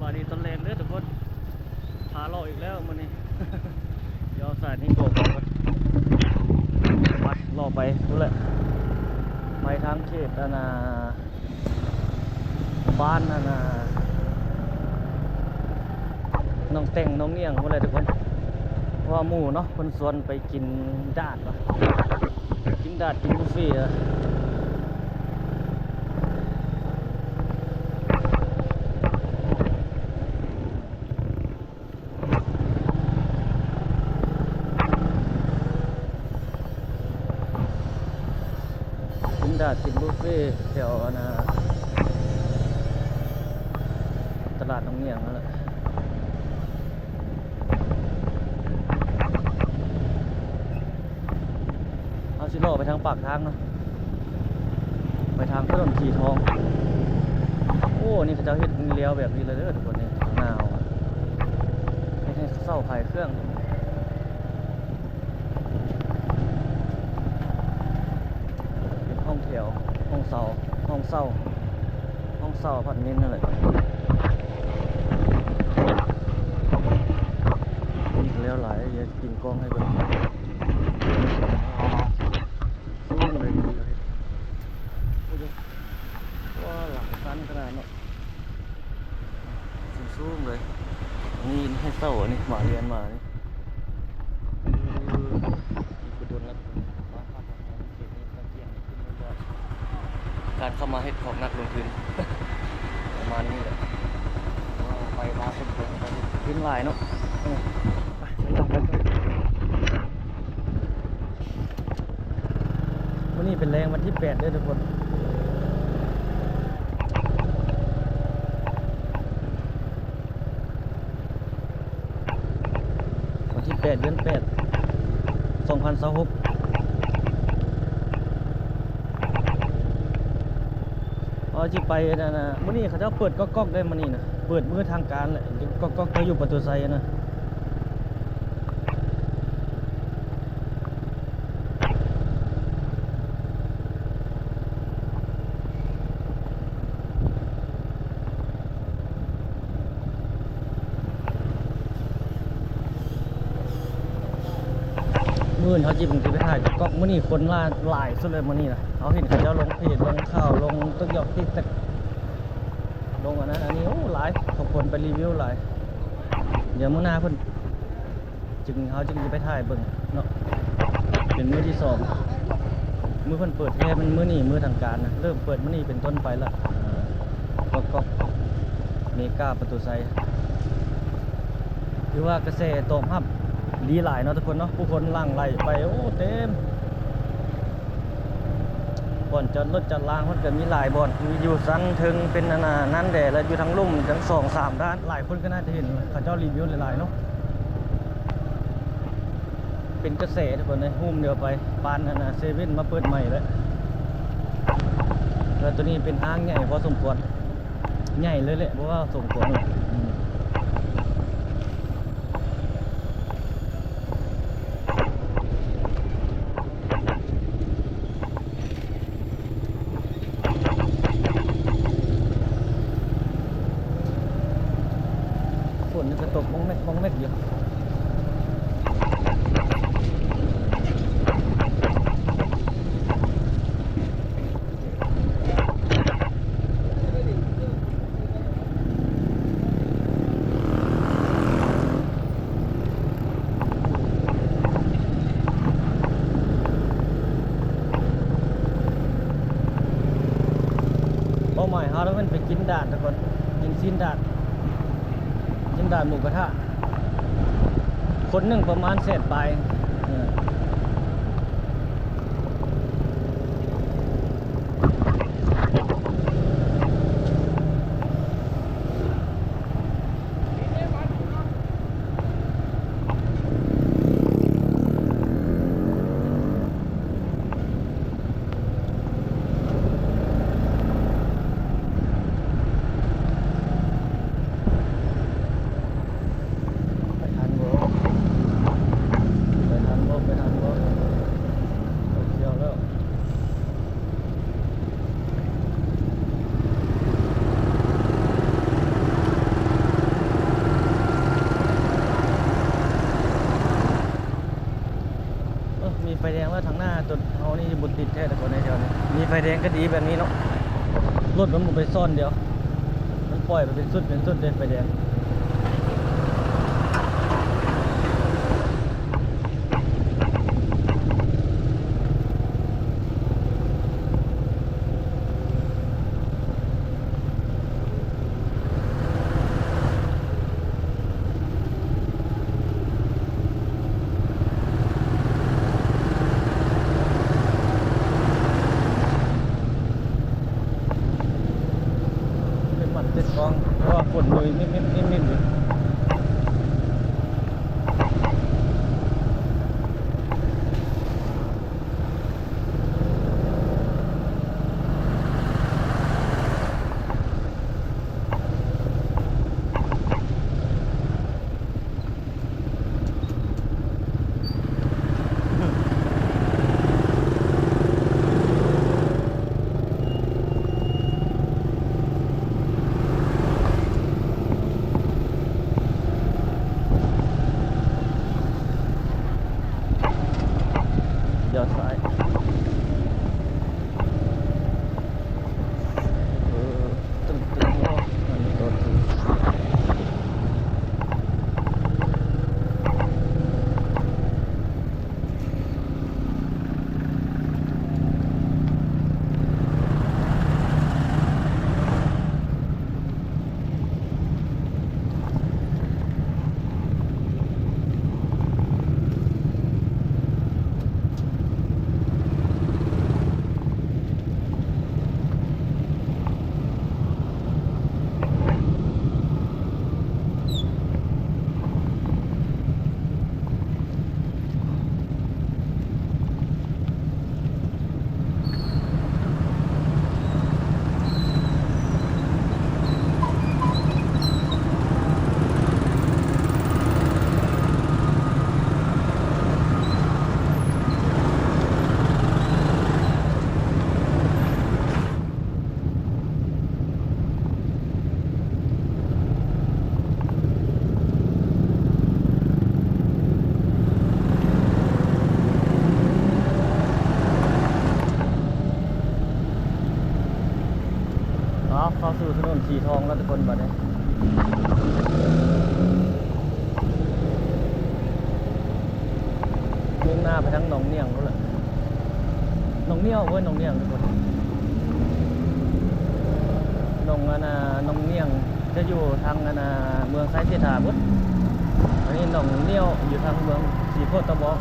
ອັນນີ້ຕອນແລງເດີທຸກຄົນ ພາເລາະອີກແລ້ວມື້ນີ້ ດຽວເອົາສາຍນີ້ໂກະກ່ອນ ໄປເລາະໄປພຸ້ນແຫຼະ ໄປທາງເຂດອັນນ່າ ບ້ານອັນນ່າ ໜອງແຕ່ງ ໜອງໜ້ຽງພຸ້ນແຫຼະທຸກຄົນ ເພາະວ່າໝູ່ເນາະ ເພິ່ນຊວນໄປກິນດາດວ່າ ກິນດາດ ກິນບຸບເຟ ກິນດາດ ກິນບຸບເຟແຖວອັນນ່າ ຕະຫຼາດໜອງໜ້ຽງຫັ້ນແຫຼະ. ເຮົາຊິເລາະໄປທາງປາກທາງເນາະ ໄປທາງຖະໜົນສີທອງ. ໂອ້ ນີ້ເຂົາເຈົ້າເຮັດແລ້ວແບບນີ້ແລ້ວເດີທຸກຄົນ ນີ້ ໜ້າເຮົາ ເຮັດໃຫ້ເຊົ່າຂາຍເຄື່ອງ ເປັນຫ້ອງແຖວ ຫ້ອງເຊົ່າ ຫ້ອງເຊົ່າ ຫ້ອງເຊົ່າອາພາດເມັນນັ້ນແຫຼະ. ນີ້ກໍແລ້ວຫຼາຍ ດຽວຊິຕິງກ້ອງໃຫ້ເບິ່ງ. ສູງເລີຍ ໂອ້ຍ ວ້າ ຫຼັງຊັນຂະໜາດເນາະ ສູງໆເລີຍ. ນີ້ໃຫ້ເຊົ່າ ອັນນີ້ ໝາລຽນມານີ້ ເອີ ອີກບໍ່ດົນແລ້ວ ການເຂົ້າມາເຮັດຂອງນັກລົງທຶນ ປະມານນີ້ແຫຼະ ໄປມາສົມຄວນ ໄປເຮັດທຶນຫຼາຍເນາະ. ເອີ ໄປ ໄປຕໍ່ ໄປຕໍ່. ມື້ນີ້ເປັນແລງວັນທີແປດເດີທຸກຄົນ ວັນທີແປດ ເດືອນແປດ ສອງພັນຊາວຫົກ ເຮົາຊິໄປນັ້ນນະ ມື້ນີ້ເຂົາເຈົ້າເປີດກອກໆເດ້ ມື້ນີ້ນະ ເປີດມື້ທາງການແຫຼະ ກອກໆ ເຂົາຢູ່ປະຕູໄຊນະ. ມື້ອື່ນເຮົາຈິ ຊິໄປຖ່າຍກອກໆ ມື້ນີ້ຄົນຫຼາຍ ຫຼາຍສຸດເລີຍມື້ນີ້ນະ ເຮົາເຫັນເຂົາເຈົ້າລົງເພຈ ລົງຂ່າວ ລົງຕິກຕັອກ ຕິກຕັອກ ລົງອັນນັ້ນອັນນີ້ ໂອ້ ຫຼາຍ ເຂົາຄົນໄປຣີວິວຫຼາຍ ດຽວມື້ໜ້າເພິ່ນ ຈຶ່ງ ເຮົາຈຶ່ງຈະໄປຖ່າຍເບິ່ງເນາະ ເປັນມື້ທີສອງ ມື້ເພິ່ນເປີດແທ້ແມ່ນມື້ນີ້ ມື້ທາງການນະ ເລີ່ມເປີດມື້ນີ້ເປັນຕົ້ນໄປລະ ກອກໆ ເມກາປະຕູໄຊ ຖືວ່າກະແສຕອບຮັບດີຫຼາຍເນາະທຸກຄົນເນາະ ຜູ້ຄົນຫຼັ່ງໄຫຼໄປ ໂອ້ ເຕັມ ບ່ອນຈອດລົດຈອດລາງເພິ່ນກໍມີຫຼາຍບ່ອນ ມີຢູ່ຊັ້ນເທິງເປັນອັນນັ້ນແດ່ ແລະຢູ່ທາງລຸ່ມທັງສອງສາມດ້ານ ຫຼາຍຄົນກໍໜ້າຈະເຫັນເຂົາເຈົ້າຣີວິວຫຼາຍໆເນາະ ເປັນກະແສທຸກຄົນເອີຍ ໂຮມດຽວໄປ ປານອັນນ່າ ເຊເວັ່ນມາເປີດໃໝ່ແລ້ວ ແລ້ວໂຕນີ້ເປັນຫ້າງໃຫຍ່ພໍສົມຄວນ ໃຫຍ່ເລີຍແຫຼະ ບໍ່ວ່າສົມຄວນແຫຼະ ອືມ. ຝົນນີ້ກໍຕົກໝອງແໝກ ໝອງແໝກຢູ່. ເປົ້າໝາຍເຮົາແລ້ວແມ່ນໄປກິນດາດທຸກຄົນ ກິນຊີ້ນດາດ ກິນດາດໝູກະທະ ຄົນໜຶ່ງປະມານແສນປາຍ ເອີ. ໄປທັນບໍ່ ໄປທັນບໍ່ ໄປທັນບໍ່? ໄຟແດງກໍດີແບບນີ້ເນາະ ລົດມັນບໍ່ໄປຊ້ອນດຽວ ມັນປ່ອຍໄປເປັນຊຸດເປັນຊຸດເດ້ໄຟແດງ. ເປັນໝັດເຈັດກອງ ເພາະວ່າຝົນຢູ່ນິດໆໆໆຢູ່. ລ້ຽວຊ້າຍ ເອີ ຕຶງໆ ເນາະ ອັນນີ້ກໍຖືກ. ເອົາ ເຂົ້າສູ່ຖະໜົນສີທອງແລ້ວທຸກຄົນ ບາດນີ້ ມຸ່ງໜ້າໄປທາງໜອງໜ້ຽງພຸ້ນແຫຼະ ໜອງໜ້ຽວ ເອີຍ ໜອງໜ້ຽງທຸກຄົນ ໜອງ ອັນນ່າ ໜອງໜ້ຽງຈະຢູ່ທາງ ອັນນ່າ ເມືອງໄຊເສດຖາພຸ້ນ ອັນນີ້ໜອງໜ້ຽວຢູ່ທາງເມືອງສີໂຄດຕະບອງ.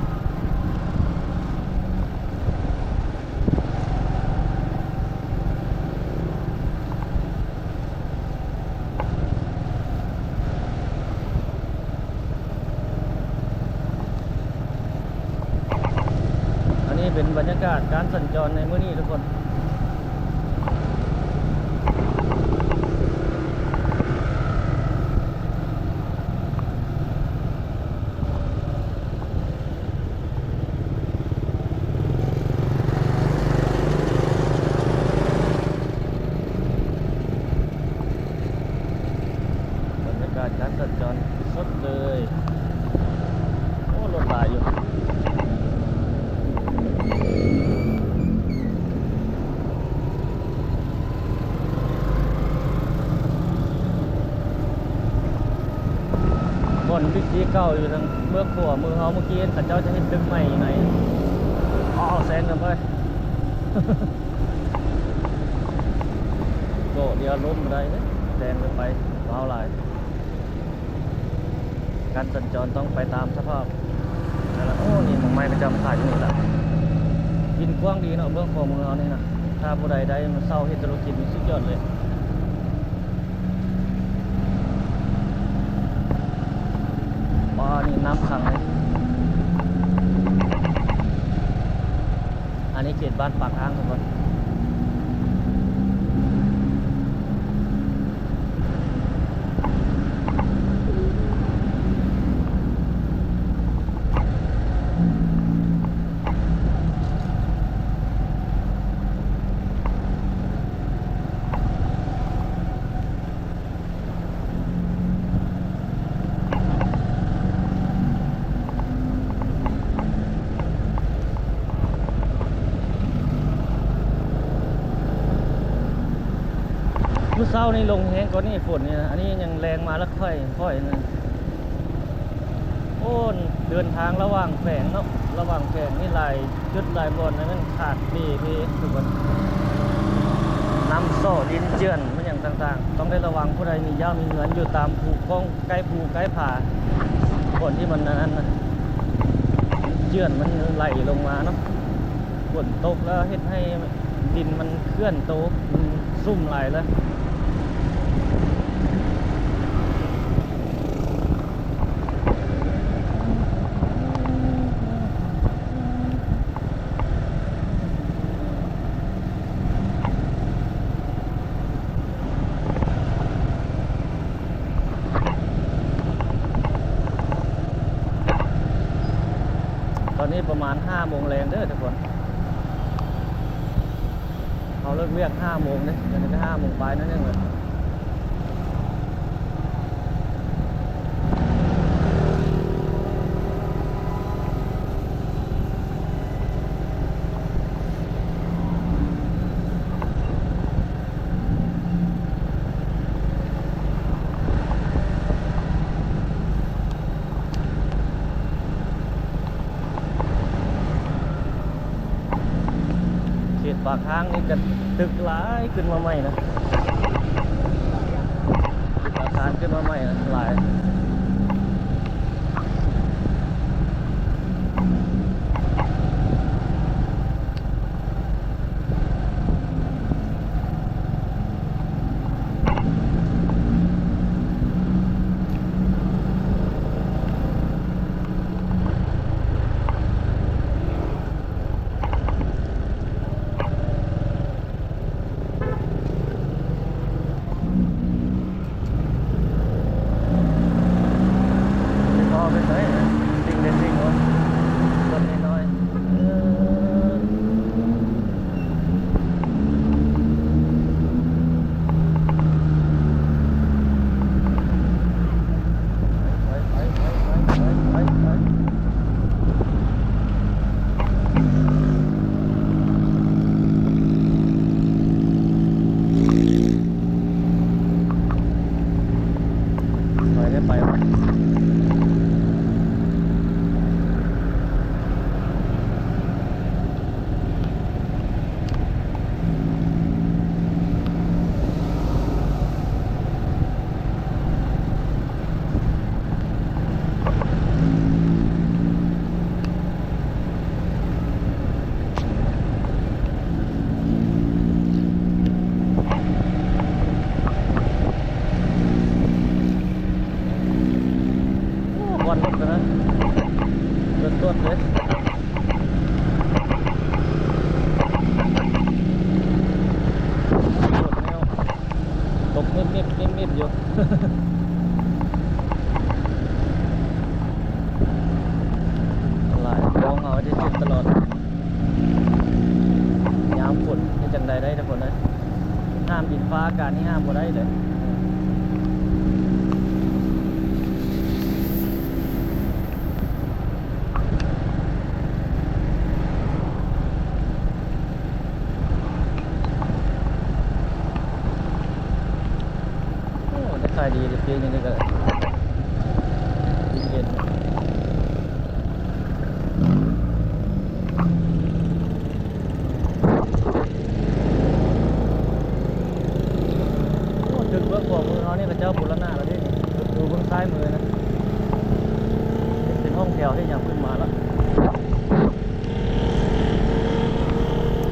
ອັນນີ້ເປັນບັນຍາກາດການສັນຈອນໃນມື້ນີ້ທຸກຄົນ. ບັນຍາກາດການສັນຈອນສົດເລີຍ. ໂອ້ ລົດຫຼາຍຢູ່. ບ່ອນວິກທີ່ເກົ່າຢູ່ທາງເບື້ອງຂວາມືເຮົາ ເມື່ອກີ້ເຂົາເຈົ້າຈະເຮັດຕຶກໃໝ່ໃນ ເອົາ ເອົາແຊງກັນໄປ ເກາະດຽວລົ້ມບໍ່ໄດ້ເດ້ ແຊງກັນໄປ ວ້າວຫຼາຍ. ການສັນຈອນຕ້ອງໄປຕາມສະພາບນັ້ນລະ. ໂອ້ ນີ້ໝາກໄມ້ເຂົາເຈົ້າມາຂາຍຢູ່ນີ້ລະ. ດິນກວ້າງດີເນາະ ເບື້ອງຂວາມືເຮົານີ້ນະ. ຖ້າຜູ້ໃດໄດ້ມາເຊົ່າເຮັດທຸລະກິດນີ້ສຸດຍອດເລີຍ. ວ້າ ນີ້ນ້ຳຂັງເລີຍ. ອັນນີ້ເຂດບ້ານປາກອ່າງທຸກຄົນ. ໂ ເຊົ້ານີ້ລົງແຮງກວ່ານີ້ຝົນນີ້ນະ ອັນນີ້ຍັງແລງມາລະຄ່ອຍໆ ໜ້ອຍໜຶ່ງ. ໂອ້ ເດີນທາງລະຫວ່າງແຂວງເນາະ ລະຫວ່າງແຂວງນີ້ຫຼາຍຈຸດຫຼາຍບ່ອນນະ ມັນຂາດເປ່ເພ ທຸກຄົນ ນ້ຳສໍ້ດິນເຈື່ອນ ມັນຫຍັງຕ່າງໆ ຕ້ອງໄດ້ລະວັງ. ຜູ້ໃດມີຢ້າມີເຮືອນຢູ່ຕາມພູກ້ອງ ໃກ້ພູໃກ້ຜາ ບ່ອນທີ່ມັນອັນນັ້ນນະ ເຈື່ອນມັນໄຫຼລົງມາເນາະ ຝົນຕົກແລ້ວເຮັດໃຫ້ ດິນມັນເຄື່ອນໂຕ ມັນຊຸ່ມຫຼາຍແລ້ວ. ຕອນນີ້ປະມານຫ້າໂມງແລງເດີທຸກຄົນ. ເຮົາເລີກວຽກຫ້າໂມງເດ້ ດຽວນີ້ກໍຫ້າໂມງປາຍໜ້ອຍໜຶ່ງແລ້ວ. ເຂດປາກທາງນີ້ກະຕຶກຫຼາຍຂຶ້ນມາໃໝ່ນະ ຕຶກອາຄານຂຶ້ນມາໃໝ່ນະ ຫຼາຍ. ໄປໄດ້ໄປວະ. ໂອ້ ຄວັນລົດນະ ເດືອດໆ ເລີຍ. ຕົກມິບໆ ມິບໆ ຢູ່ ຫຼາຍ ຂອງເຮົາຈະເຈັບຕະຫຼອດ ຍາມຝົນເຮັດຈັ່ງໃດໄດ້ທຸກຄົນເອີຍ ຫ້າມດິນຟ້າອາກາດນີ້ຫ້າມບໍ່ໄດ້ເລີຍ. ໂອ້ ໄດ້ຂາຍດີເດ້ ປີນີ້ກໍໄດ້ເຢັນໆ. ໂອ້ ຕຶກເບື້ອງຂວາມືເຮົານີ້ ເຂົາເຈົ້າບູລະນະແລ້ວເດ້ ຕຶກຢູ່ເບື້ອງຊ້າຍມືນະ ເປັນຫ້ອງແຖວເຮັດຫຍັງຂຶ້ນມາແລ້ວ.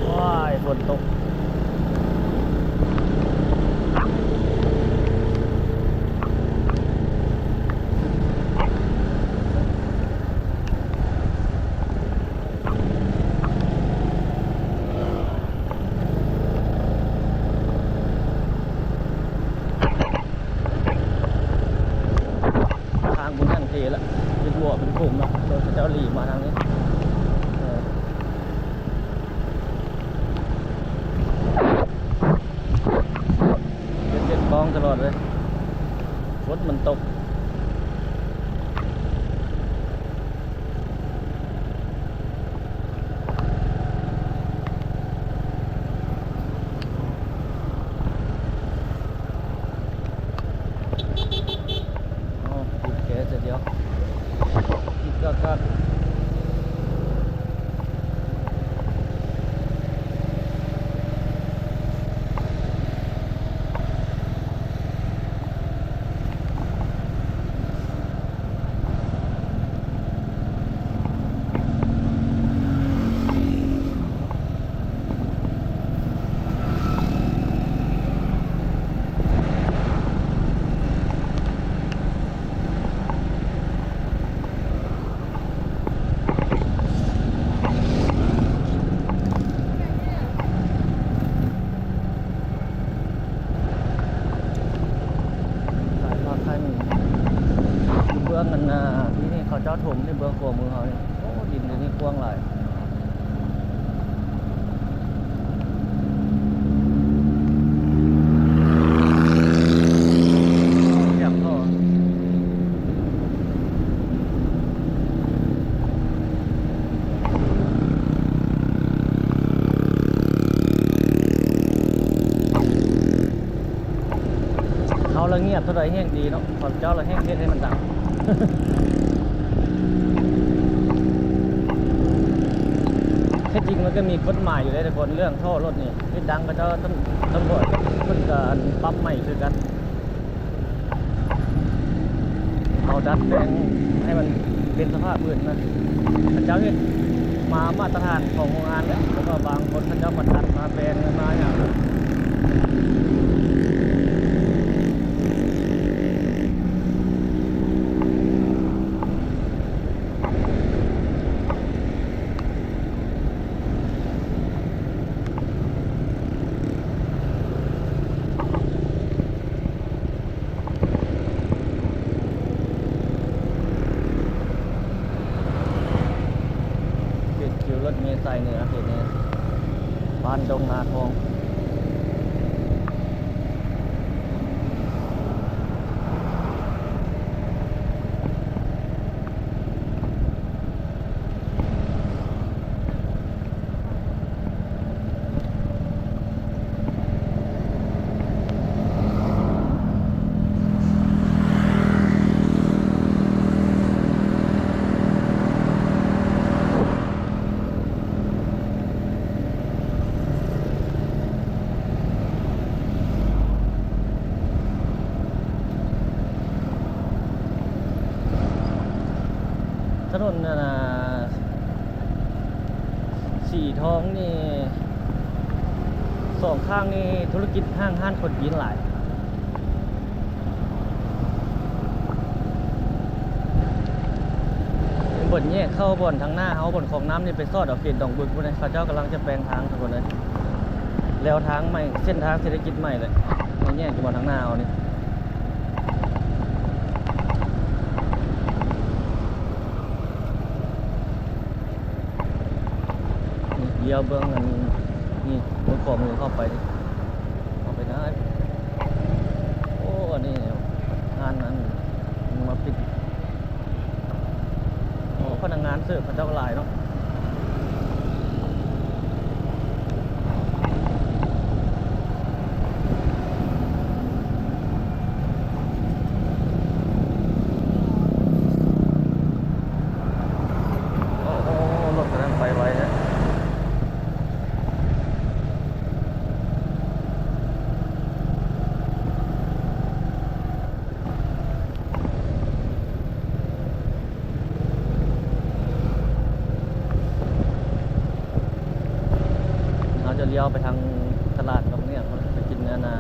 ໂອ້ຍ ຝົນຕົກ. ທາງບໍ່ແໜ້ນເພລະ ເປັນບໍ່ເປັນຂຸມລະ ໂດຍເຂົາເຈົ້າຫຼີມາທາງນີ້ ເອີ ເປັນເຈັບທ້ອງຕະຫຼອດເລີຍ ຝົນມັນຕົກ. ໂ ອີກກະກັດ. ຂາຍຜັກຂາຍໝູ ຢູ່ເບື້ອງອັນນາ ທີ່ນີ້ເຂົາເຈົ້າຖົມໃນເບື້ອງຂວາມືເຮົານີ້. ໂອ້ ດິນດຽວນີ້ກວ້າງຫຼາຍ. ເຮົາລະງຽບເທົ່າໃດແຮ່ງດີເນາະ, ເຂົາເຈົ້າລະແຮ່ງເຮັດໃຫ້ມັນດັງ. ແທ້ຈິງມັນກະມີກົດໝາຍຢູ່ເດ້ທຸກຄົນ ເລື່ອງທໍ່ລົດນີ້ ເຮັດດັງເຂົາເຈົ້າ ຕຳ ຕຳຫຼວດເພິ່ນກະປັບໃໝຄືກັນ. ເຮົາດັດແປງໃຫ້ມັນເປັນສະພາບອື່ນນະ. ເຂົາເຈົ້າເຮັດມາມາດຕະຖານຂອງໂຮງງານແຫຼະ, ແຕ່ວ່າບາງຄົນເຂົາເຈົ້າມາດັດມາແປງມາຫຍັງ. ເຂດຄິວລົດເມສາຍເໜືອ ເຂດນີ້ ບ້ານດົງນາທອງ. ຖະໜົນອັນນາ ສີທອງນີ້ ສອງຂ້າງນີ້ທຸລະກິດຫ້າງຮ້ານຄົນຈີນຫຼາຍ. ບ່ອນແຍກເຂົ້າບ່ອນທາງໜ້າເຮົາ ບ່ອນຂອງນ້ຳນີ້ ໄປສອດເອົາເຂດດອງບຶກພຸ້ນເດ້. ເຂົາເຈົ້າກຳລັງຈະແປງທາງທຸກຄົນເອີຍ, ແລ້ວທາງໃໝ່ ເສັ້ນທາງເສດຖະກິດໃໝ່ແຫຼະ ໃຫ້ແຍກຢູ່ບ່ອນທາງໜ້າເຮົານີ້. ນີ້ ລ້ຽວເບິ່ງອັນນີ້ ເບິ່ງຂວາມືເຂົ້າໄປນີ້ ເຂົ້າໄປໄດ້. ໂອ້ ອັນນີ້ງານນັ້ນມາປິດ. ໂອ້ ພະນັກງານເສີບເຂົາເຈົ້າຫຼາຍເນາະ. ໂອ້ໂຫ ລົດຄັນນັ້ນໄປໄວແທ້. ເຮົາຈະລ້ຽວໄປທາງຕະຫຼາດໜອງເໜ້ຽວ ໄປກິນອັນນ່າ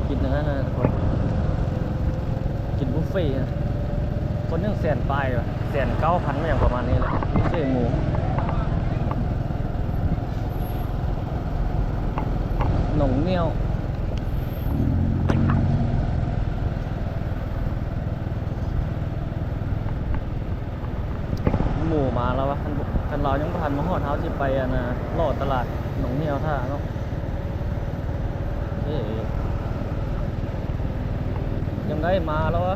ກິນອັນນັ້ນນະທຸກຄົນ ກິນບຸບເຟ ຄົນໜຶ່ງແສນປາຍຫວາ ແສນເກົ້າພັນ ຫຍັງປະມານນີ້ແຫຼະ ບຸບເຟໝູ ໜອງເໜ້ຽວ. ໝູມາແລ້ວວະ ຄັນ ຄັນລາວຍັງບໍ່ທັນມາຮອດ ເຮົາຊິໄປອັນນ່າ ເລາະຕະຫຼາດໜອງເໜ້ຽວຖ້າເນາະ. ເອີ ຍັງໄດ້ມາແລ້ວວະ.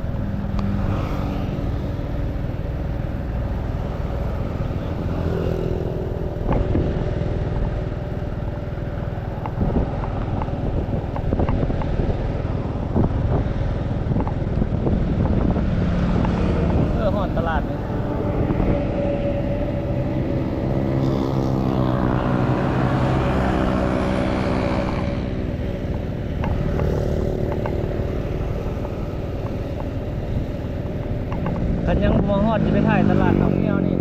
ໂ ຄັນຍັງບໍ່ຮອດ ຊິໄປຖ່າຍຕະຫຼາດໜອງງຽວນີ້.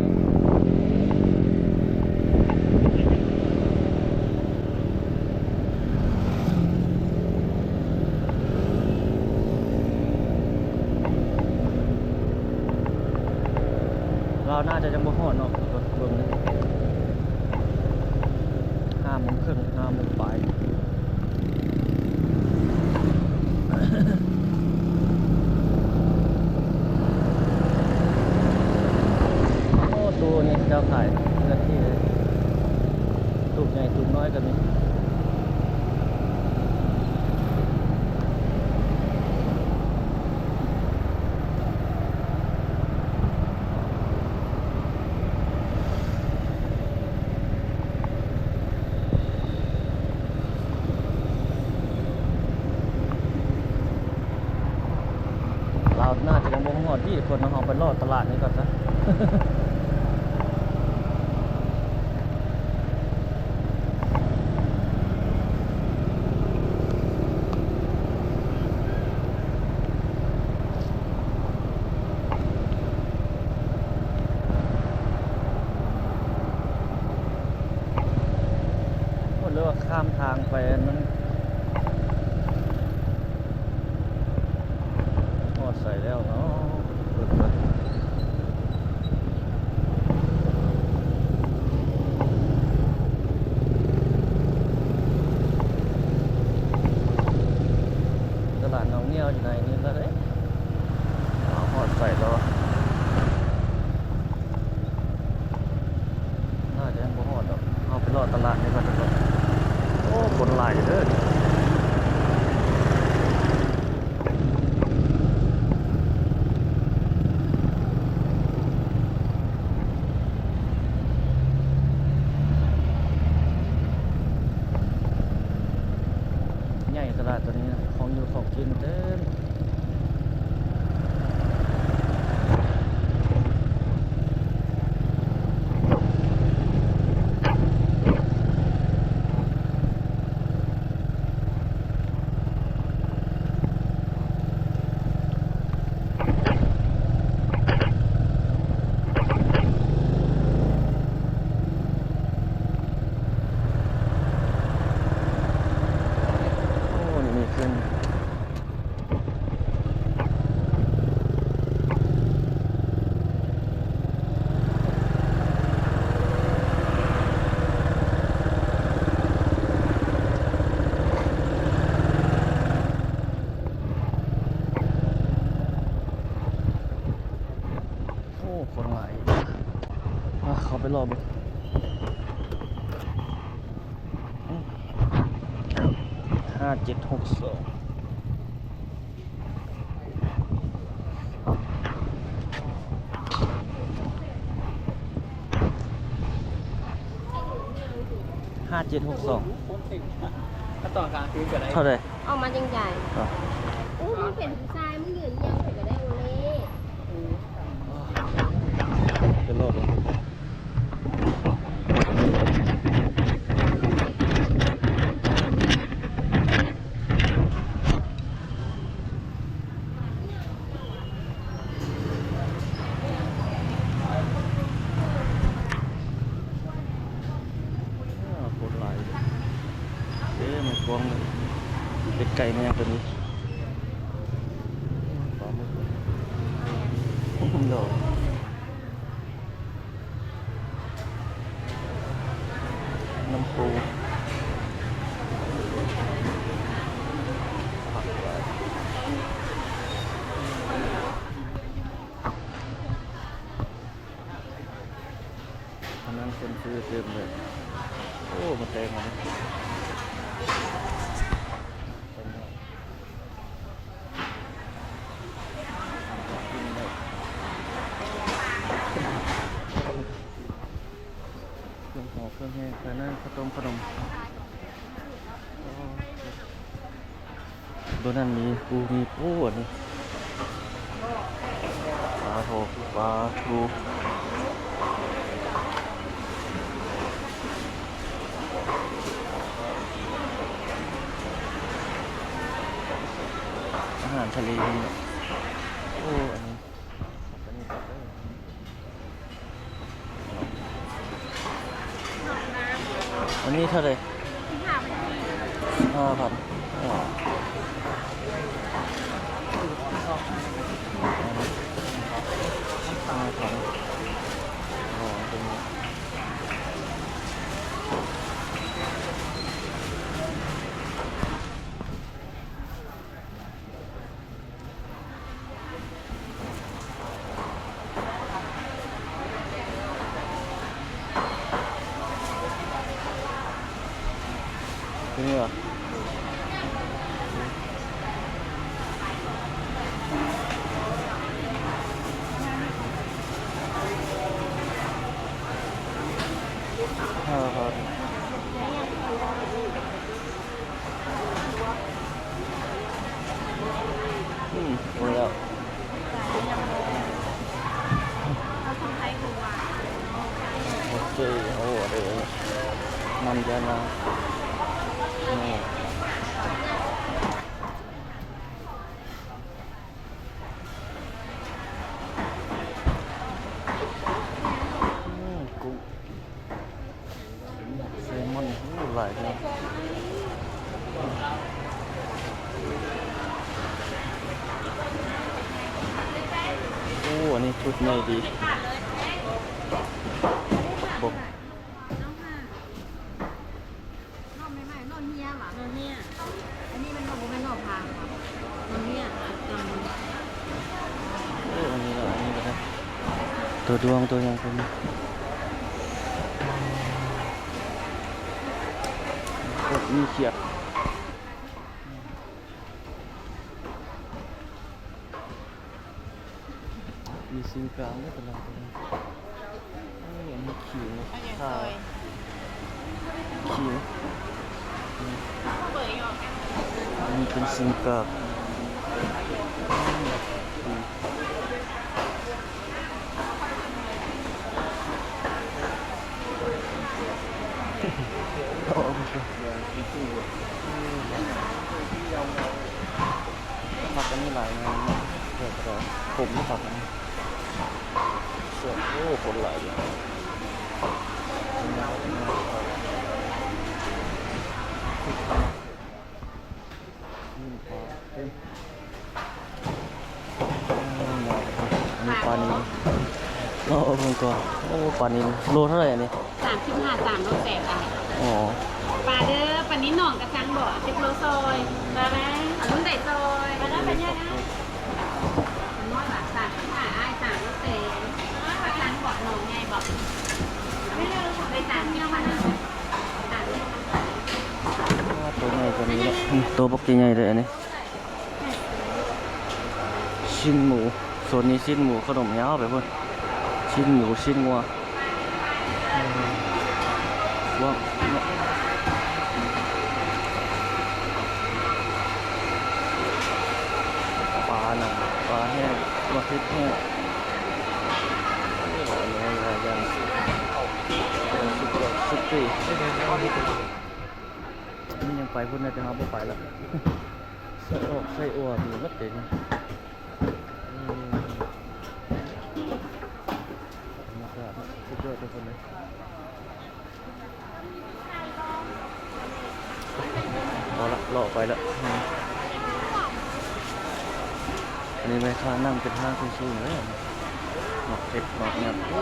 ລາວໜ້າຈະຍັງບໍ່ຮອດເນາະ ເບິ່ງ ຫ້າໂມງເຄິ່ງ ຫ້າໂມງປາຍ. ໂອ້ ຕູ້ນີ້ເຈົ້າຂາຍເນື້ອທີ່ ຕູບໃຫຍ່ຕູບນ້ອຍກໍມີ. ລາວໜ້າຈະຍັງບໍ່ຮອດທີ່ຄົນເນາະ ເຮົາໄປເລາະຕະຫຼາດນີ້ກ່ອນຊະ. ໂອ້ ຫຼືວ່າຂ້າມທາງໄປອັນນັ້ນ ຮອດໃສແລ້ວເນາະ ເບິ່ງກ່ອນ. ຕະຫຼາດໜອງງຽວຢູ່ໃນນີ້ລະເດ້. ອ້າວ ຮອດໃສແລ້ວວະ? ໜ້າຈະຍັງບໍ່ຮອດດອກ. ເຮົາໄປເລາະຕະຫຼາດນີ້ກ່ອນເດີ. ໂອ້ ຄົນຫຼາຍເດີ. ໃຫຍ່ຕະຫຼາດໂຕນີ້ນະ ຂອງຢູ່ຂອງກິນເຕັມ. ໂອ້ ນີ້ມີຂຶ້ນ. ໂອ້ ຄົນຫຼາຍອີກ. ອ່າ ເຂົ້າໄປລໍເບິ່ງ. ຫ້າເຈັດຫົກສອງ ຫ້າເຈັດຫົກສອງ ເທົ່າໃດ? ອອກມາຈັ່ງໃດ? ໂອ້ ມຶງເປັນຜູ້ຊາຍ ມຶງຢືນຫຍັງໃຜກໍໄດ້ໂອເລ. ເປັນໂລດລົງໄປ. ໂຄດຫຼາຍເດ້ ເອີ ມັນກວ້າງເລີຍ. ເປັນໄກ່ ແມ່ນຫຍັງຕົວນີ້? ປາໝຶກ ໂດ. ນ້ຳປູ ຜັກຫວານ ອັນນັ້ນຄົນຊື້ເຕັມເລີຍ. ໂອ້ ມາແຕ່ງອັນນີ້. ເຄື່ອງຫໍເຄື່ອງແຫ້ງ ຂາຍນ້ຳ ເຂົ້າຕົ້ມ ຂະໜົມ. ໂຕນັ້ນມີປູ ມີປູ ອັນນີ້ ປາໂທ ປາທູ. ອາຫານທະເລ. ໂອ້ ອັນນີ້ ອັນນີ້ກໍ ອັນນີ້ເທົ່າໃດ? ສິບຫ້າພັນ. ສິບຫ້າພັນ. ອໍ ຫ້າພັນ. ອໍ ເປັນ ຕົວນີ້ຫວາ? ຫ້າພັນ. ອືມ ໂອ້ຍ ແລ້ວ ໂອເຄ ໂອ້ ອັນນີ້ມັນຈະນາ ນີ້ ອືມ ກຸ້ງ ແຊມອນ ໂອ້ ຫຼາຍແຮງ. ໂອ້ ອັນນີ້ຊຸດໃຫຍ່ດີ. ໜໍ່ໃໝ່ໆ ໜໍ່ເຮຍຫວາ? ໜໍ່ເຮຍ. ອັນນີ້ມັນບໍ່ແມ່ນໜໍ່ຜາຫວາ? ໜໍ່ເຮຍ. ໂອ້ ອັນນີ້ລະ ອັນນີ້ລະ ຕົວດວງຕົວຫຍັງເພິ່ນ ໂອ້ ມີຂຽດ. ມີຊິງກາງເດ້ຕະຫຼາດນີ້. ໂອ້ ອັນນີ້ຂີວ ອັນຫຍັງ ຂາ ຊອຍ ຂີວ. ອັນນີ້ເປັນຊິງກາງ. ຜັກອັນນີ້ຫຼາຍງາມເນາະ ເພິ່ນກໍໄດ້ຂົມຢູ່ຜັກອັນນີ້. ໂອ້ ຄົນຫຼາຍຢູ່. ນີ້ປາເຕັມ. ໂອ້ ອັນນີ້ປານິນ. ເອົາເບິ່ງກ່ອນ. ໂອ້ ປານິນ ໂລເທົ່າໃດອັນນີ້? ສາມສິບຫ້າ ສາມໂລແປດ. ອໍ ປາເດີ ປານິນໜອງກະຊັງບໍ? ເຈັດໂລຊອຍ. ປາໄດ? ເອົາລຸ້ນໃດຊອຍ? ປານ້ອຍ ປາໃຫຍ່? ນ້ອຍຫວາ? ສາມສິບຫ້າ ອ້າຍ ສາມໂລແປດ. ປາກະຊັງບໍ? ໜອງໃຫຍ່ບໍ? ໄດ້ສາມສິບພັນ. ໂຕໃຫຍ່ກວ່ານີ້ເນາະ. ໂຕບັກໃຫຍ່ເລີຍອັນນີ້. ຊີ້ນໝູ ໂຊນນີ້ຊີ້ນໝູ ຂະໜົມຍາວໄປພຸ້ນ. ຊີ້ນໝູ ຊີ້ນງົວ ກວ້າງເນາະ. ປາໜັງ ປາແຫ້ງ ປາເຜັດແຫ້ງ. ໂອ້ ຫຼາຍແນວຫຼາຍຢ່າງ. ຊຸບ ຊຸບຕີ ມັນຍັງໄປພຸ້ນນະ ແຕ່ເຮົາບໍ່ໄປລະ. ໄສ້ອອກໄສ້ອົ່ວມີໝົດເດນີ້. ອືມ ບັນຍາກາດສຸດຍອດທຸກຄົນເລີຍ. ພໍລະ ເລາະໄປລະ. ອັນນີ້ແມ່ຄ້ານັ່ງເປັນຮ້ານສູງໆເລີຍ. ໝາກເຜັດ ໝາກຫຍັງ ໂອ້.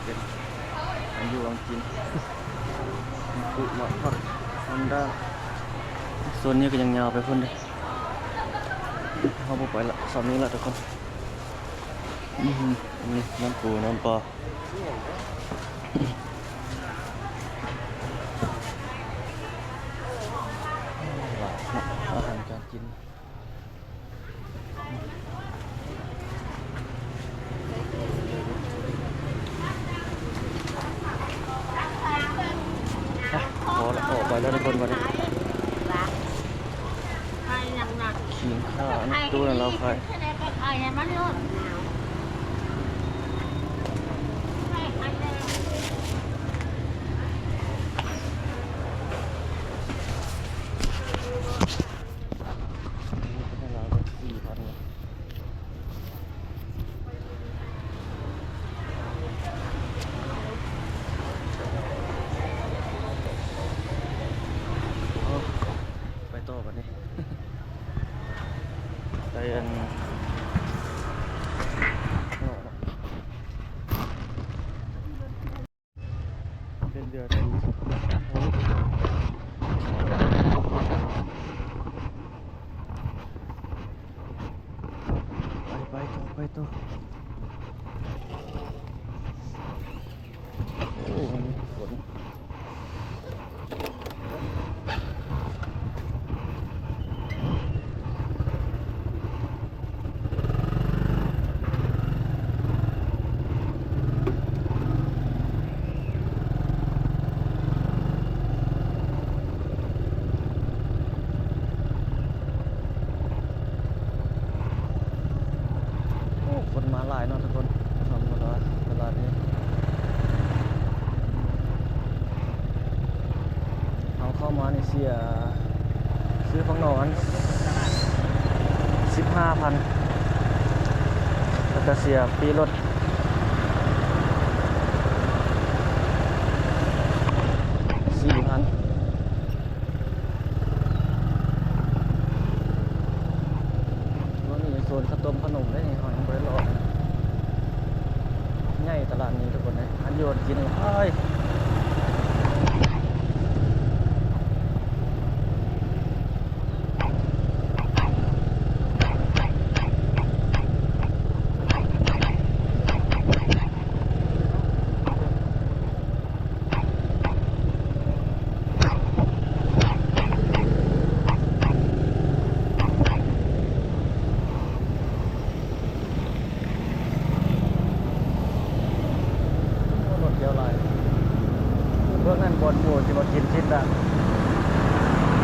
ເປັນອັນຢູ່ອັນກິນ ມັນກຸ ໝາກຜັກ ມັນດາ. ໂຊນນີ້ກໍຍັງຍາວໄປພຸ້ນເດ້. ເຮົາບໍ່ໄປລະ ສ່ຳນີ້ລະທຸກຄົນ. ອືມ ນີ້ນ້ຳປູນ້ຳປາ. ອາຫານການກິນ. ພໍລະ ອອກໄປແລ້ວທຸກຄົນບັດນີ້. ຂີງຂ້າ ອັນຕູ້ນັ້ນລາວຂາຍ. ເປັນເດືອນທີ່ ໄປ ໄປຕໍ່ ໄປຕໍ່. ໂອ້ ມັນຝົນ ໂອ້ ຄົນມາຫຼາຍເນາະທຸກຄົນ ສຳລັບຕະຫຼາດນີ້ ເຮົາເຂົ້າມານີ້ເສຍ ຊື້ຜັກໜໍ່ອັນສິບຫ້າພັນ ແລ້ວກະເສຍປີ້ລົດສີ່ພັນ. ໂຊນນີ້ໂຊນເຂົ້າຕົ້ມຂະໜົມເດ້ນີ້ ເຮົາຍັງບໍ່ໄດ້ເລາະ. ໃຫຍ່ຕະຫຼາດນີ້ທຸກຄົນເອີຍ ອັນຢູ່ອັນກິນຫຼາຍ. ໂອ້ ລົດທ່ຽວຫຼາຍ ເບິ່ງນັ້ນ ບ່ອນໝູ່ຊິມາກິນຊີ້ນດາດ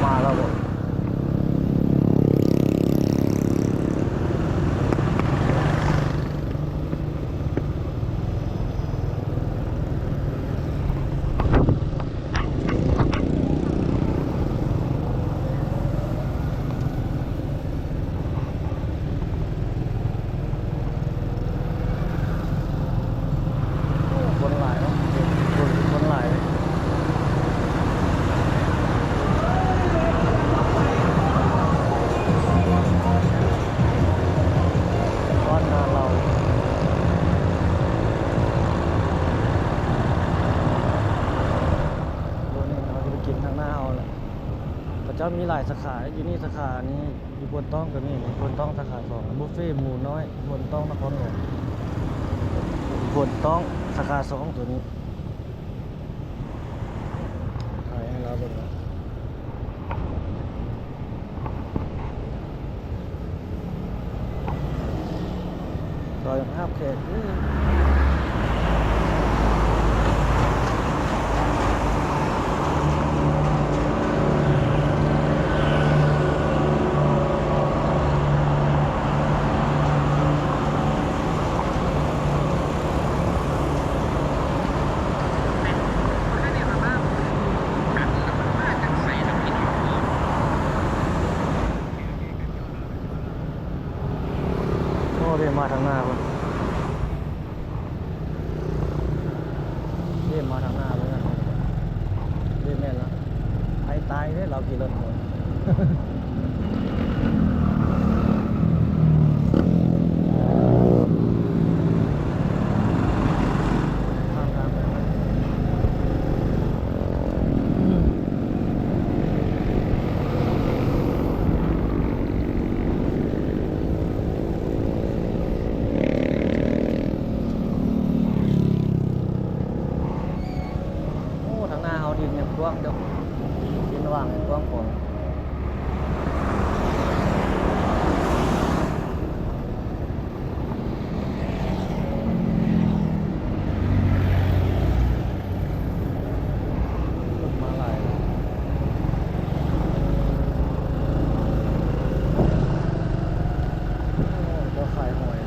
ມາແລ້ວບໍ? ຄົນຫຼາຍເນາະ ຄົນ ຄົນຫຼາຍເລີຍ. ຮ້ານນາເລົາ ໂຕນີ້ເຮົາຈະໄປກິນທາງໜ້າເຮົາແຫຼະ. ເຂົາເຈົ້າມີຫຼາຍສາຂາ ຢູ່ນີ້ສາຂານີ້ ຢູ່ໂພນຕ້ອງກະມີ ໂພນຕ້ອງສາຂາສອງ ບຸບເຟໝູນ້ອຍ ໂພນຕ້ອງນະຄອນຫຼວງ ໂພນຕ້ອງສາຂາສອງ ໂຕນີ້ ຖ່າຍໃຫ້ລາວເບິ່ງເນາະ. ເຂົາຍັງຮັບແຂກຢູ່. ໂອ້ ເດ້ມາທາງໜ້າພຸ້ນ ເດ້ມາທາງໜ້າເບິ່ງຫັ້ນ ເດ້ແມ່ນລະ ໄປຕາຍເດ້ ລາວຂີ່ລົດໂຫດ. ໂອ້ ທາງໜ້າເຮົາດິນຍັງກວ້າງເດີ ດິນຫວ່າງຍັງກວ້າງຂວາງ. ລົດມາຫຼາຍ ເຈົ້າຂາຍຫອຍ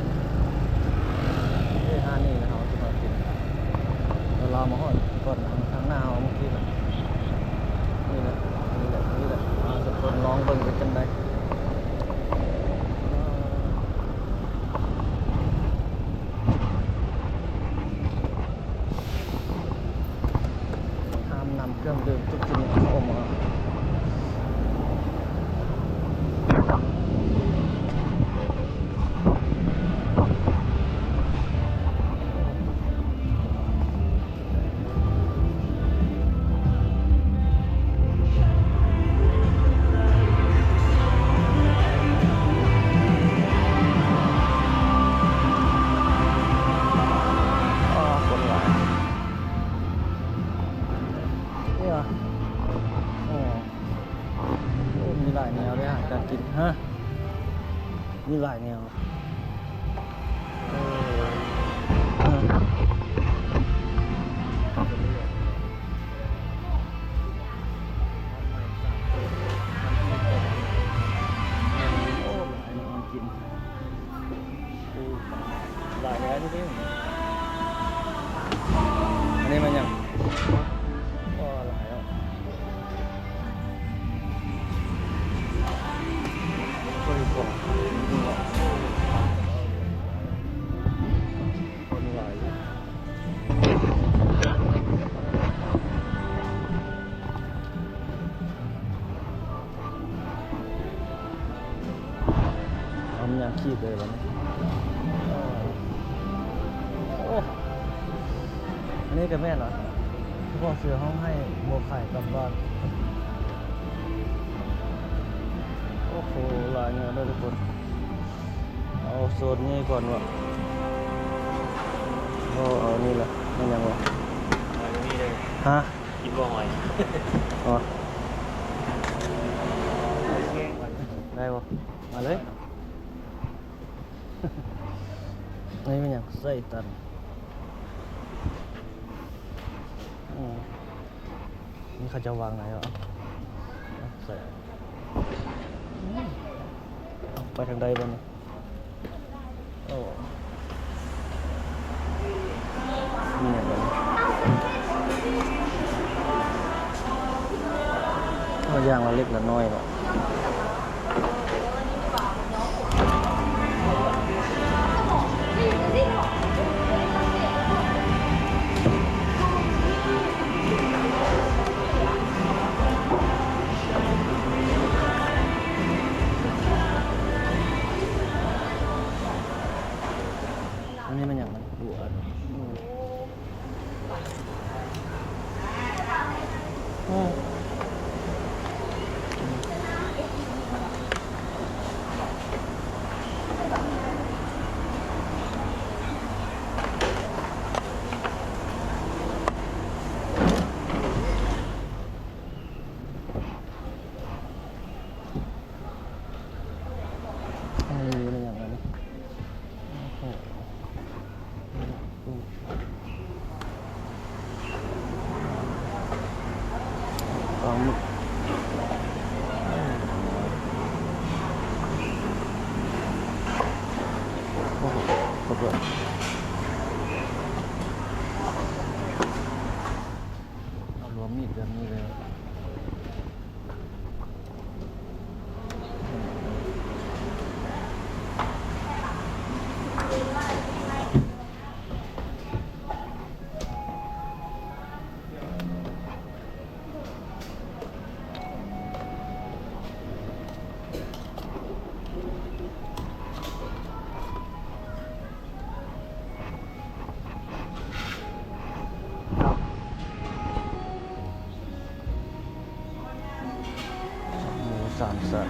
ເອີ ຮ້ານນີ້ເຮົາຊິມາກິນ ແລ້ວລາວມາຮອດກ່ອນທາງ ທາງໜ້າເຮົາເມື່ອກີ້ລະ ນີ້ແຫຼະ ນີ້ແຫຼະ ນີ້ແຫຼະ ອາ ທຸກຄົນລອງເບິ່ງເປັນຈັ່ງໃດ. ຫ້າມນຳເຄື່ອງດື່ມທຸກຊະນິດເຂົ້າມາ. ໂອ້ ໂອ້ ມີຫຼາຍແນວເດ້ອາຫານການກິນ ຮະ ມີຫຼາຍແນວ ເອີ ເອີ ໂອ້ ຫຼາຍແນວກິນ. ໂອ້ ຫຼາຍແລ້ວເດ້. ອັນນີ້ແມ່ນຫຍັງ? ໂອ້ ຫຼາຍແລ້ວ. ໂອ້ຍ ຄົນຫຼາຍຢູ່. ເອົາຫຍັງຂີດເລີຍບັດນີ້. ໂອ້ ອັນນີ້ກໍແມ່ນລະ ພວກເສືອຮ້ອງໄຫ້ບໍ່ຂາຍກັບບ້ານ. ໂອ້ໂຫ ຫຼາຍແນວເດີທຸກຄົນ. ເອົາໂຊນນີ້ກ່ອນວະ. ບໍ່ ເອົານີ້ລະ. ແມ່ນຫຍັງວະ? ຫອຍບໍ່ມີເລີຍ. ຮະ? ກິນບໍ່ຫອຍ? ອໍ ໄດ້ບໍ່? ມາເລີຍ. ນີ້ແມ່ນຫຍັງ? ໄສ້ຕັນ. ອືມ ນີ້ເຂົາເຈົ້າວາງໄດ້ເນາະ. ເອົາ ໃສ່ ອືມ ເອົາ ໄປທາງໃດບັດນີ້? ໂອ້ ນີ້ຫຍັງບັດນີ້? ເອົາຢ່າງລະເລັກລະນ້ອຍເນາະ. ອັນນີ້ແມ່ນຫຍັງ? ມັນປົວ. ອືມ ອືມ ອັນນີ້ແມ່ນຫຍັງອັນນີ້? ໂອ້ໂຫ ປາໝຶກ. ໂອ້ໂຫ ເຂົ້າເບິ່ງ ເອົາລວມມີດແບບນີ້ເລີຍ. ໝູສາມສັນ.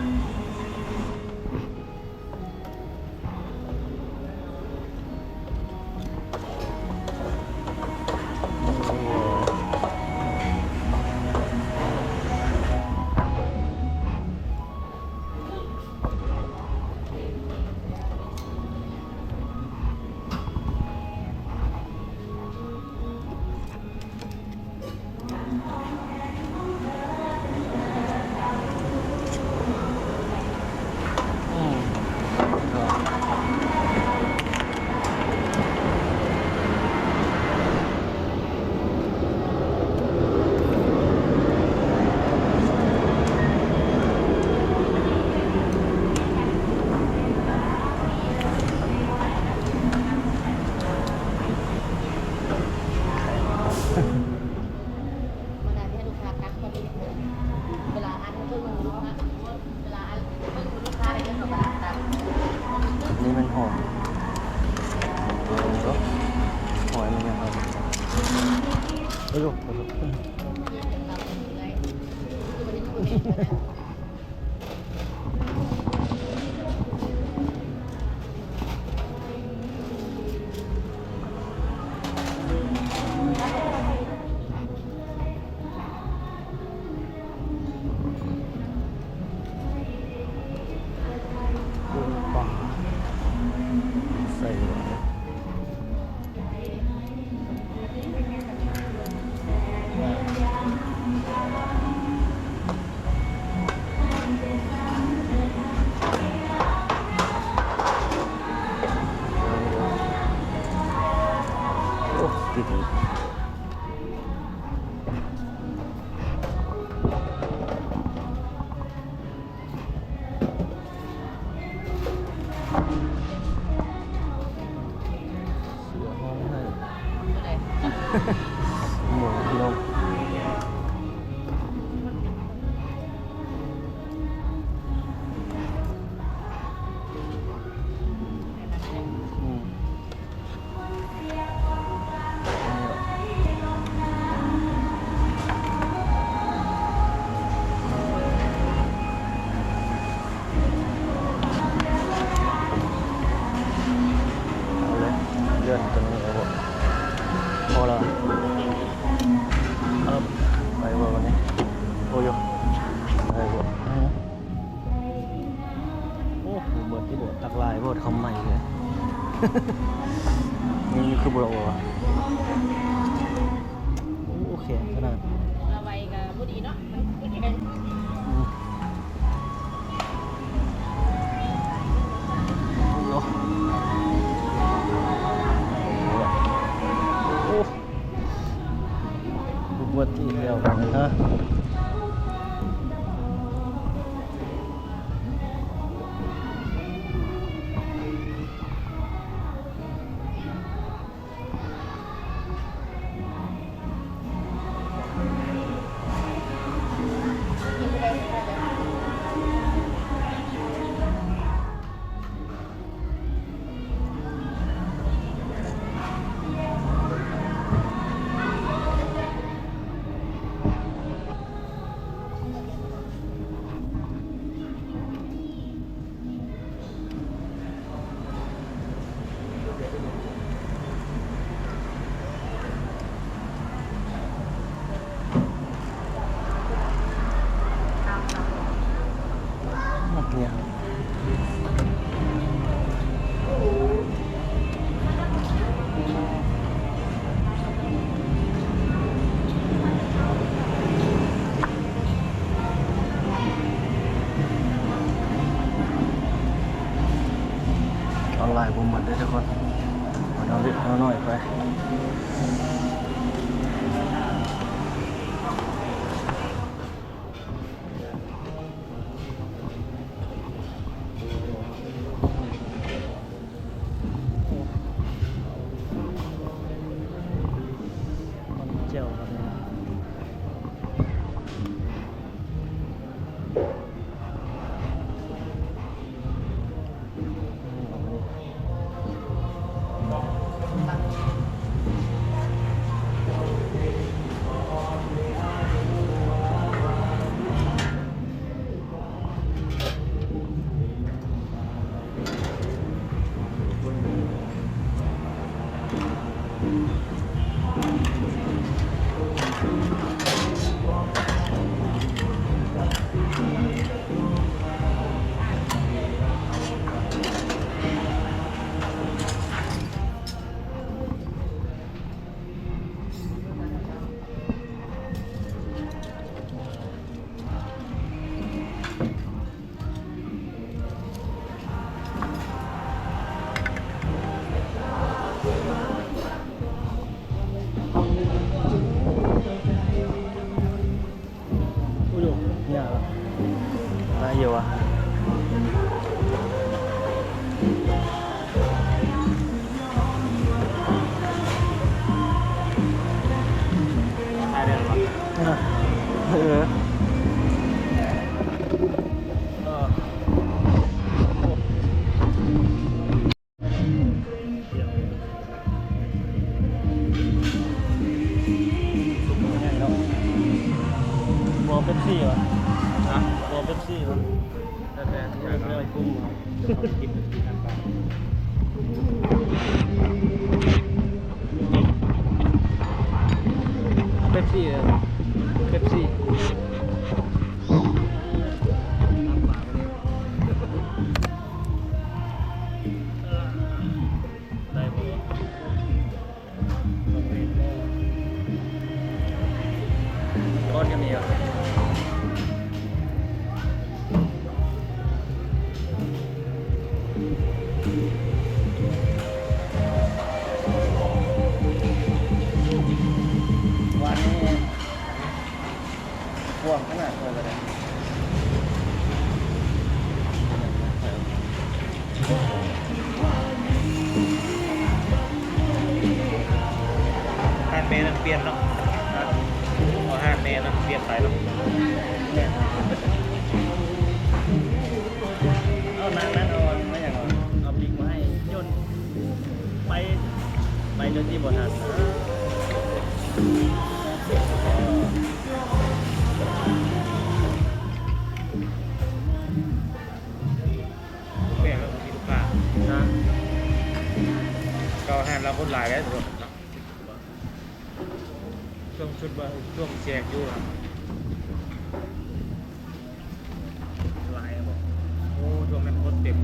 ນີ້ແມ່ນຫອຍ ຫອຍມັນຍັງ ເອີຍ ໂອ້ໂຫ. ນີ້ຄືບໍ່ອອກ ໂອ້ ແຂງຂະໜາດ ລະໄວກໍບໍ່ດີເນາະ ມັນບໍ່ດີເດ້ ອືມ ໂອ້ ໂອ້ ປວດທີ່ແລ້ວບັດນີ້ເນາະ. ເອົາຫຼາຍບໍ່ໝົດເດີ້ທຸກຄົນ ເອົາເລັກເອົານ້ອຍໄປ. ແຈ່ວ ໂອ້ໂຫ ຍາກລະ ຫຼາຍຢູ່ວະ ຖ່າຍໄດ້ລະວະ ເອີ ເອີ. ບໍ່ເປັບຊີຫວາ? ຮະ? ບໍ່ເປັບຊີຫວາ? ແລ້ວແຕ່ ແລ້ວແຕ່ກຸ້ມເອົາ ເອົາກິນ ກິນນ້ຳເປົ່າ. ເປັບຊີເດີ້ ເປັບຊີ ນ້ຳປາເລີຍ ໄດ້ບໍ່? ກ້ອນກໍມີຫວາ? ຫວານນີ້ ກວ້າງຂະໜາດ ເອີ ກໍໄດ້ ຮ້ານແມ່ນັ້ນປ່ຽນເນາະ ເອົາຮ້ານແມ່ນັ້ນປ່ຽນໄປເນາະ ເອົານາງນັ້ນເອົາ ເອົາຫຍັງເອົາ ເອົາປິກມາໃຫ້ຍົນ ໄປ ໄປຈົນຊິບໍ່ທັນ ແປກແລ້ວ ມີລູກຄ້າ ຮະ ເຂົາຮ້ານລາວຄົນຫຼາຍແລ້ວ ຊ່ວງຊຸດວ່າ ຊ່ວງແຈກຢູ່ ຫຼາຍແລ້ວບໍ່? ໂອ້ ຊ່ວງນັ້ນຄົນເຕັມ.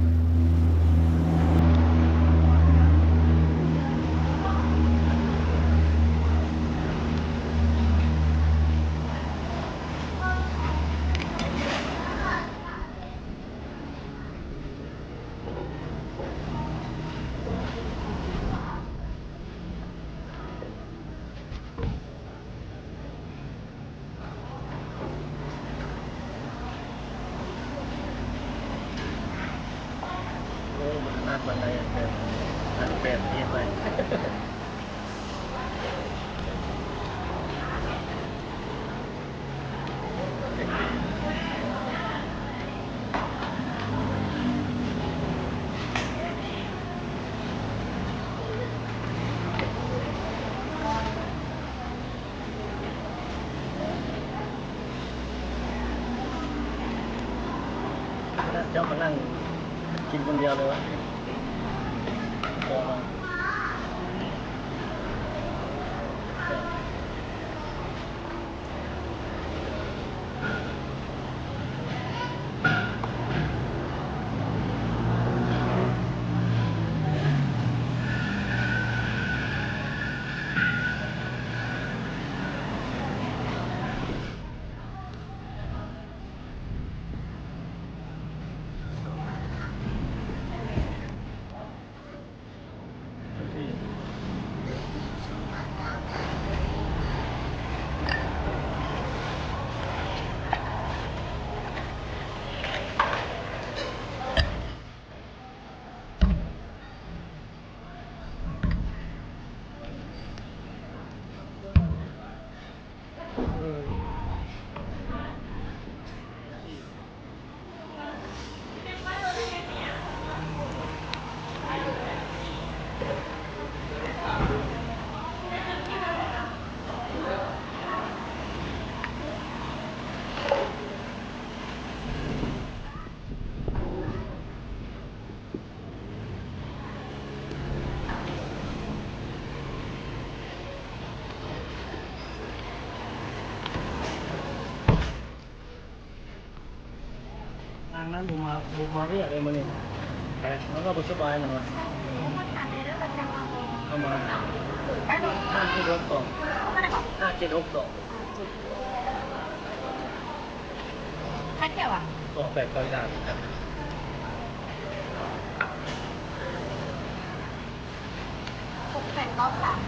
ອັນໃດອັນແປດ ອັນແປດນີ້ໄປ. ເຈົ້າກໍນັ່ງກິນຄົນດຽວເລີຍວະ? ບໍ່ເນາະ. ນາງນັ້ນບໍ່ມາ ບໍ່ມາວຽກເລີຍມື້ນີ້ ແປກ ແລ້ວກໍບໍ່ສະບາຍນະ. ເອົາມາ ຫ້າເຈັດຫົກສອງ ຫ້າເຈັດຫົກສອງ. ຄັດແກ້ວອະ? ສອງແປດເກົ້າສາມ. ຫົກແປດເກົ້າສາມ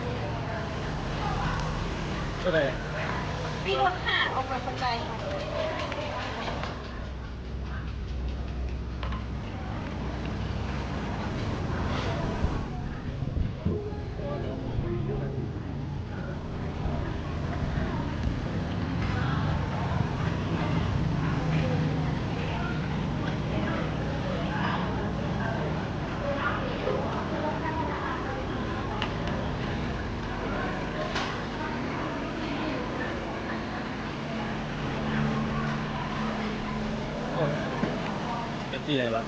ເທົ່າໃດ? ມີລົດຫ້າ ອອກແບບເຂົ້າໃຈ. ໂອ້ຍ ເປັບຊີໄດ້ວະ?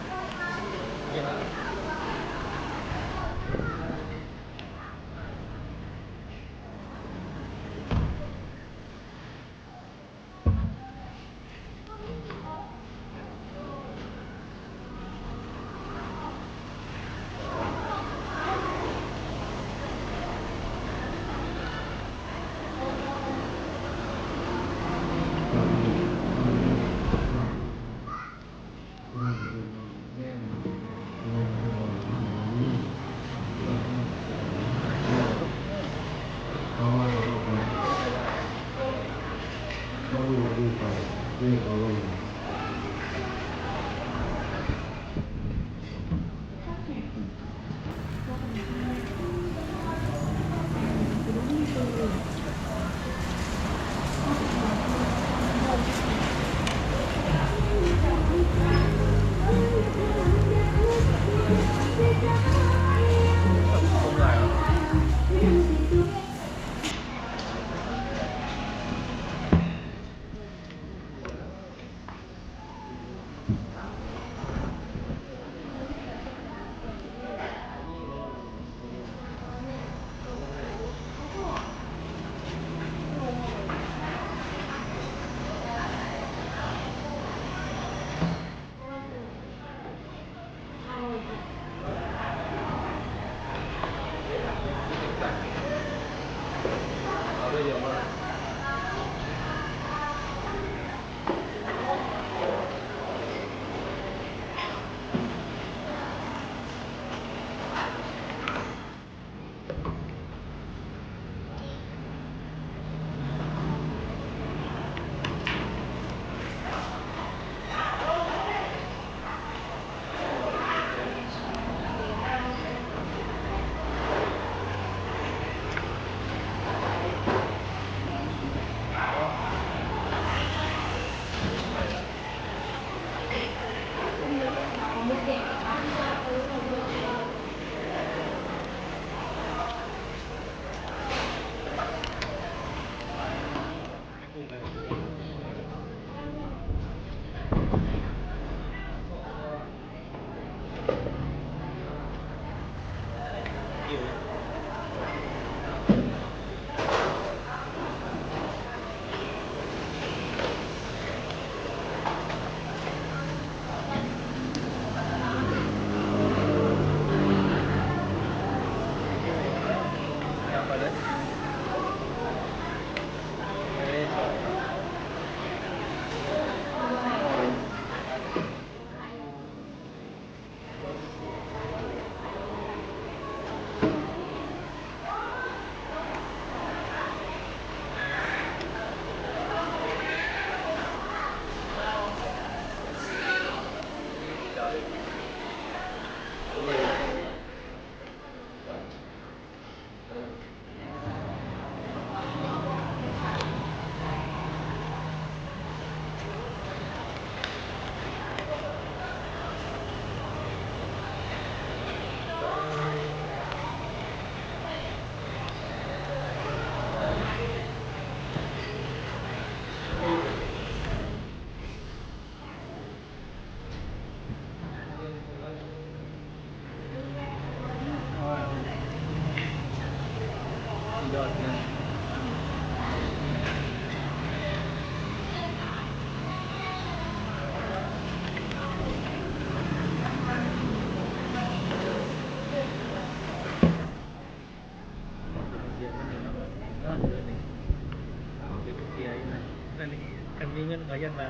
ມີເງິນເຂົາຢ້ານວ່າ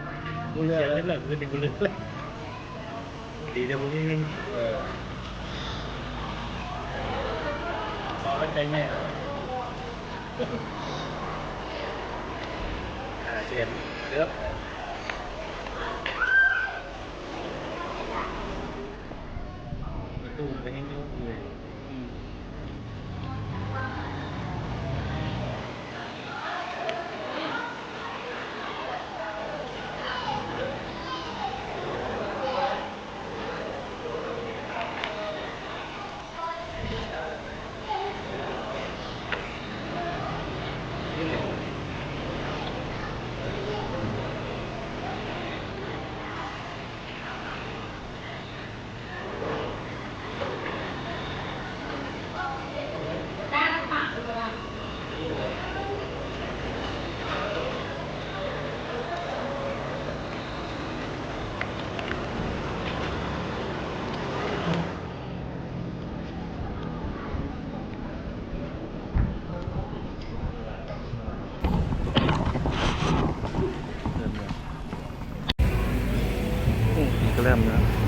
ບໍ່ເຫຼືອ ເສຍເງິນແລ້ວ ຄືນນີ້ບໍ່ເຫຼືອ ດີແຕ່ບໍ່ມີເງິນ ເອີ ເອົາໄວ້ໃຈແມ່ ຫ້າແສນ ເກືອບ ປະຕູກໍແຮງຢູ່ເລີຍ ອືມ. ໂອ້ ກະແລັມນະ.